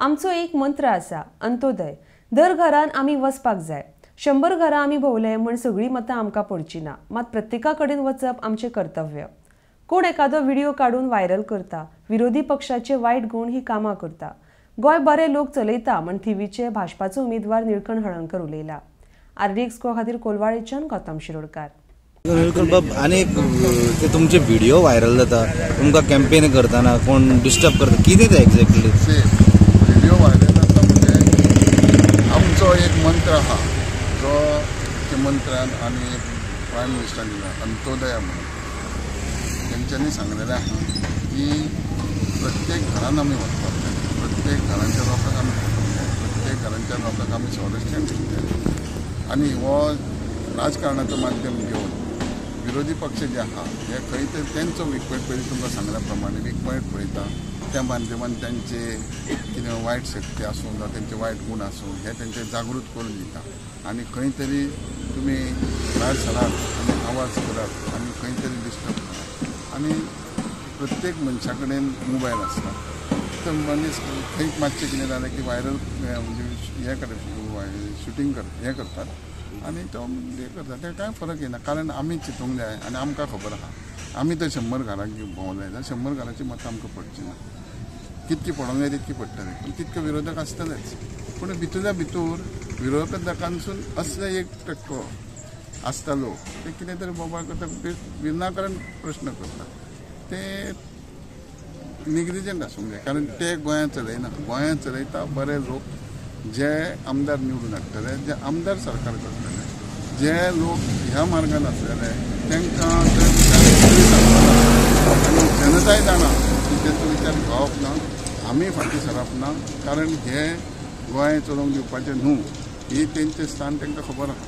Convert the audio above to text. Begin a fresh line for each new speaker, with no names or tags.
आमचो एक मंत्र आसा, अंत्योदय. दर घरान आमी वचपाक जाय. 100 घरां आमी भोंवले म्हण सगळीं मतां आमकां पडची ना, मात प्रत्येका कडेन वचप आमचें कर्तव्य. कोण एखादो व्हिडिओ काडून व्हायरल करता, विरोधी पक्षाचे वायट गुण ही कामां करता. गोंय बरे लोक चलयता म्हण थिवीचे भाजपाचो उमेदवार निळकंठ हळर्णकर उलयला. आरडीएक्स गोवा खातीर कोलवाळेच्यान गौतम शिरोडकार.
बाब आनी ते तुमचे व्हिडिओ व्हायरल जाता, तुमकां कॅम्पेन करतना कोण डिस्टर्ब करता, कितें ते एक्झॅक्टली?
व्हिडिओ व्हायरल जाता म्हणजे आमचो एक मंत्र आहा जो मुख्यमंत्र्यान आनी प्रायम मिनिस्टरान दिला, अंत्योदया म्हणून. तेंच्यांनी सांगलेलें आहा की प्रत्येक घरान आमी वचपाक जाय, प्रत्येक घरांच्या लोकांक आमी पळोवंक जाय, प्रत्येक घरांच्या लोकांक आमी संरक्षण दिवंक जाय. आनी हो राजकारणाचो माध्यम घेवन विरोधी पक्ष जे आहा हे खंय तरी तेंचो वीक पॉयंट, पयलीं तुमकां सांगल्या प्रमाणे वीक पॉयंट पळयता, त्या माध्यमान तेंचे कितें वायट शक्ती आसूं जावं तेंचे वायट गूण आसूं हे तेंचे जागृत करून दिता. आनी खंय तरी तुमी भायर सरात आनी आवाज करात आनी खंय तरी डिस्टर्ब करात. आनी प्रत्येक मनशा कडेन मोबायल आसता, तर मनीस खंय मातशें कितें जालें की व्हायरल म्हणजे हें करता, शुटींग करता, हें करतात आनी तो हें करता. तें कांय फरक येना, कारण आमी चिंतूंक जाय आनी आमकां खबर आहा आमी तर 100 घरांक भोंवले जाल्यार 100 घरांची मतां आमकां पडची ना, कितकी पडोंक जाय तितकी पडटली, पूण तितके विरोधक आसतलेच. पूण भितरल्या भितर विरोधकांसून असले 1% आसता लोक ते कितें तरी बोबाळ करता, विनाकारण प्रश्न करता, ते नेग्लिजंट आसूंक जाय, कारण ते गोंयांत चलयना. गोंयांत चलयता बरे लोक जे आमदार निवडून हाडटले, जे आमदार सरकार करतले, जे लोक ह्या मार्गान आसलेले तांकां आनी जनताय जाणा की तेंचो विचार घेवप ना, आमी फाटीं सरप ना, कारण हे गोंय चलोवंक दिवपाचें न्हू, ही तेंचें स्थान तांकां खबर आहा.